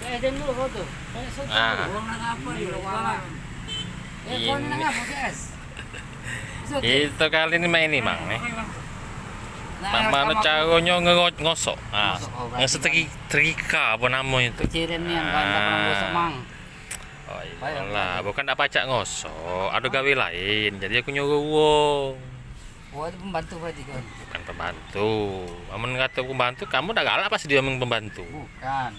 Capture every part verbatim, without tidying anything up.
Eh, jangan dulu kau tuh. Banyak soto. Ah. Uang nak apa ya? Uang. Eh, kau ni nak apa, guys? Soto. Itu kali ini main ini, Mang, nih. Nah, Mak mano kamu caronyo ngero-, ngosok? Ah, ngosok, oh, berarti ngesetrika apa namo itu? Kecirin ni yang kau tak pernah ngosok, Mang. Oh, iyalah, bukan dak pacak ngosok, ado gawe lain. Jadi aku nyuruh wong. Oh, itu pembantu berarti kau? Bukan pembantu. Amun ngato pembantu, kamu dak galak pas dio men pembantu. Bukan.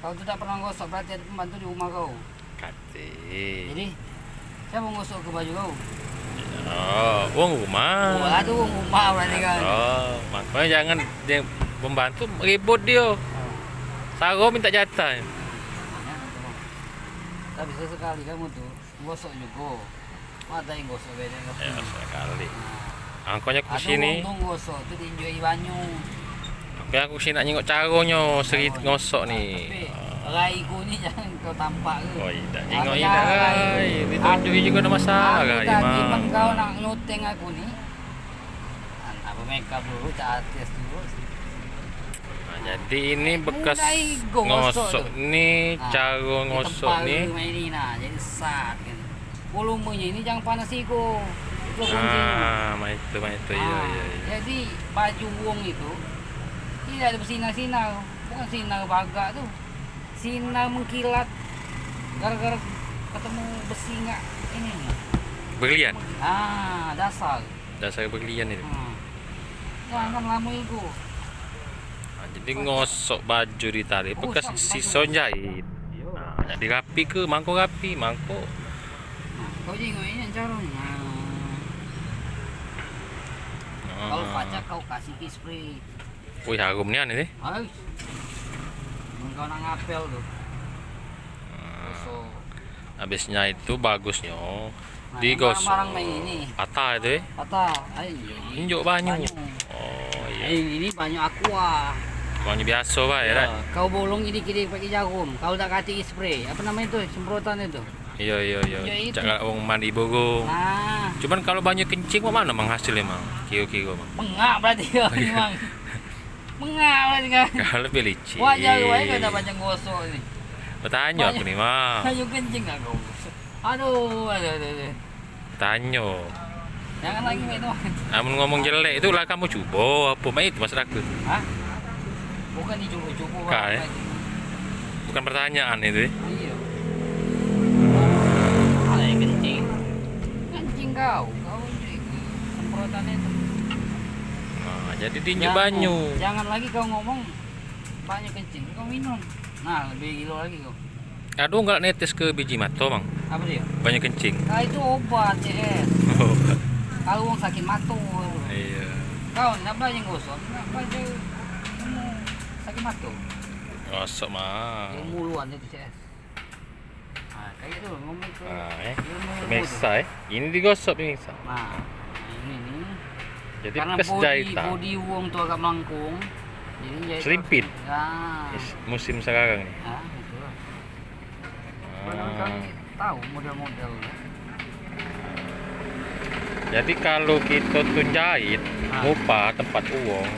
Kau tu dak pernah ngosok, berarti ado pembantu di rumah kau. Kate. Jadi, siapa ngosok ke baju kau? Oh, wong rumah. Oh, ado wong rumah berarti kan. Oh, makanya jangan dia pembantu ribut dio. Oh. Saro minta jatah. Makanya, tapi sesekali kamu tu ngosok jugo. Mata yang gosok beda. Ya, sekali. Angkonyo aku sini. Wong tu gosok tu diinjui banyu. Aku, aku sini nak nyingok caronyo seri ngosok ni. Tapi rai ku ni jangan kau tampak ke. Oh, idak jingok idak rai. Ditunjuki jugo ado masalah rai, Mang. Kau nak nyuteng aku ni. Anak bermakeup dulu, cak artis dulu. Nah, jadi ini bekas ngosok ni, caro ngosok ni. Nah, jadi sat kan. Volumenyo ini jangan panas ego. Itu kuncinya. Ah, mak itu, mak itu. Iyo, iyo, iyo. Jadi baju wong itu tidak ada bersinar-sinar. Bukan sinar bagak tu. Sinar mengkilat gara-gara ketemu besi ngak ini. Berlian. Ah, dasar. Dasar berlian itu. Hmm. Jangan lamo igo. Nah, jadi ngosok baju di tali bekas siso jahit. Nah, nak dirapi ke, mangko rapi, mangko. Nah, kau jingok ini caronyo. Nah. Kau pacak kau kasih ke spray. Wih, harum nian ini. Ais. Mun kau nak ngapel tu. Nah, habisnya itu bagusnyo digosok. Nah, yang barang-barang main ini. Patah itu, eh? Patah. Ai, injuk banyu. Banyu. Oh, iyo. Ai, ini banyu aqua. Banyu biaso bae, yo, kan? Kau bolong ini kiri pakai jarum. Kau dak katik spray. Apa namanya itu? Semprotan itu. Iyo, iyo, iyo. Cak galak wong mandi burung. Nah. Cuman kalau banyu kencing, mak mano, Mang, hasilnyo, Mang? Kiro-kiro, Mang. Bengak berarti yo, Mang. Bengak berarti kan. Lebih licin. Wajar wae kau dak banyak gosok ni. Betanyo aku ni, Mang. Banyu kencing dak kau gosok. Aduh, aduh, aduh, aduh. Tanyo. Jangan lagi, Mek, tu. Amun ngomong jelek tu lah kamu cubo apo, Mek, itu maksud aku. Hah? Bukan dicubo-cubo, Bang. Bukan pertanyaan itu, eh. Iyo. Alah, yang kencing. Kencing kau, kau ni semprotan itu. Nah, jadi tinjuk banyu. Jangan lagi kau ngomong banyu kencing, kau minum. Nah, lebih gilo lagi kau. Ado galak netes ke biji mato, Mang? Apa dia? Banyu kencing. Nah, itu obat, C S. Obat. Kalau wong sakit mato. Iyo. Kau nak banyu gosok, nak banyu ilmu sakit mato. Gosok, Mang. Ilmu luan itu, C S. Ah, kayak tu ngomong tu. Ah, eh. Ilmu, ilmu tu. Pemirsa, eh. Ini digosok, pemirsa. Nah, ini ni. Jadi karena bekas body, jahitan. Body wong tu agak melengkung. Jadi jahit. Selimpit. Ah. Musim sekarang ni. Ah, itulah. Padahal kami tahu model-model. Jadi kalau kito tu jahit, ngupah tempat uwong,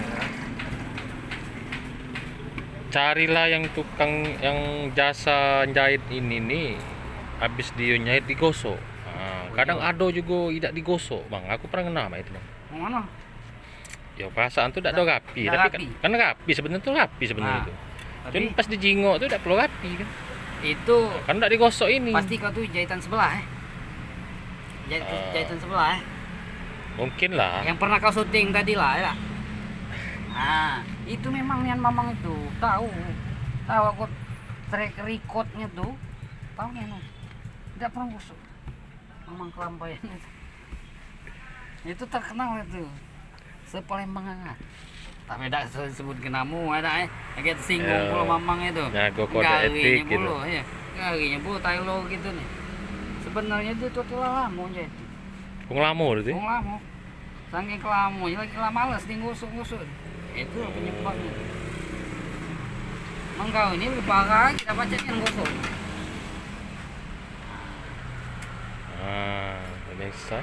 carilah yang tukang, yang jasa jahit ini ni, habis dio jahit digosok. Nah, kadang ado jugo idak digosok, Bang. Aku pernah ngena, Bang, itu, Bang. Yang mano? Yo, perasaan tu dak ado rapi, tapi kan, kan rapi, sebenarnyo tu rapi sebenarnyo tu. Cuman pas dijingok tu dak perlu rapi kan. Itu kan dak digosok ini. Pasti kau tu jahitan sebelah, eh. Jahit-, jahitan sebelah, eh. Mungkin lah. Yang pernah kau syuting tadi lah, ya. Nah, itu memang nian mamang itu. Tahu. Tahu aku track recordnya tu. Tahu nian. Dak pernah gosok. Mamang kelampaian itu. Itu terkenal itu. Sepalembang. Tapi dak se-, sebut ke namo, dak, eh. Agak tersinggung pulo mamang itu. Jago kode etik gitu. Garinyo pulo, iyo. Garinyo pulo tailor gitu ni. Sebenarnyo itu, itu tuh lamo je itu. Wong lamo tu? Wong lamo. Saking kelamonyo lagi lah males dio ngosok-ngosok. Itu penyebabnyo. Mang kau ini lebih parah lagi, dah pacak nian ngosok. Ah, pemirsa.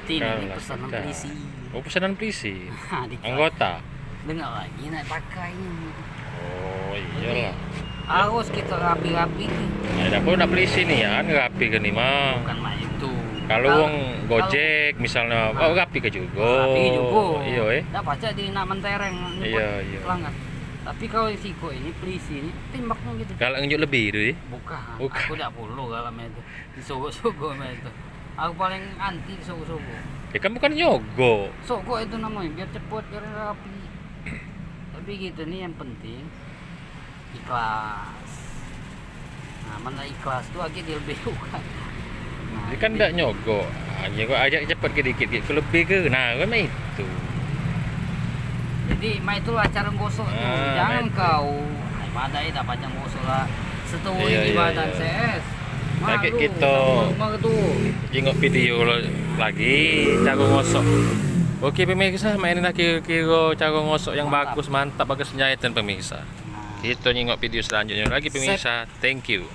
Tini ni pesanan polisi. Oh, pesanan polisi. Ha, di anggota. Dengar lagi nak pakai ni. Oh, iyalah. Harus kito rapi-rapi ni. Ya, aku nak pelisi nian, rapi ke ni mah. Bukan main tu. Kalau wong Gojek misalnya, oh, rapi ke juga. Rapi juga. Iyo, eh. Dak pacak di nak mentereng nyebut pelanggan. Tapi kalau sikok ini pelisi ni tembaknya gitu. Galak ngenjuk lebih tu, eh? Bukan. Bukan. Aku dak perlu galak main tu. Sogok-sogok main tu. Aku paling anti sogok-sogok. Ya kan bukan nyogok. Sogok itu namanya, biar cepet, biar rapi. Tapi gitu ni yang penting ikhlas. Nah, mana ikhlas tu lagi dia lebih bukan. Nah, ini kan dak nyogok. Ah, nyogok ajak cepet ke dikit, dikit ke lebih ke. Nah, kan itu. Jadi, mai tu lah cara gosok tu. Ah, jangan kau. Ai, madai dah panjang gosok lah. Setahun di badan C S. Lagi kito jingok video lo lagi cara ngosok. Oke pemirsa, main dah kiro-kiro cara ngosok yang bagus, mantap, bagus senjaitan pemirsa. Kito nyingok video selanjutnya lagi pemirsa. Thank you.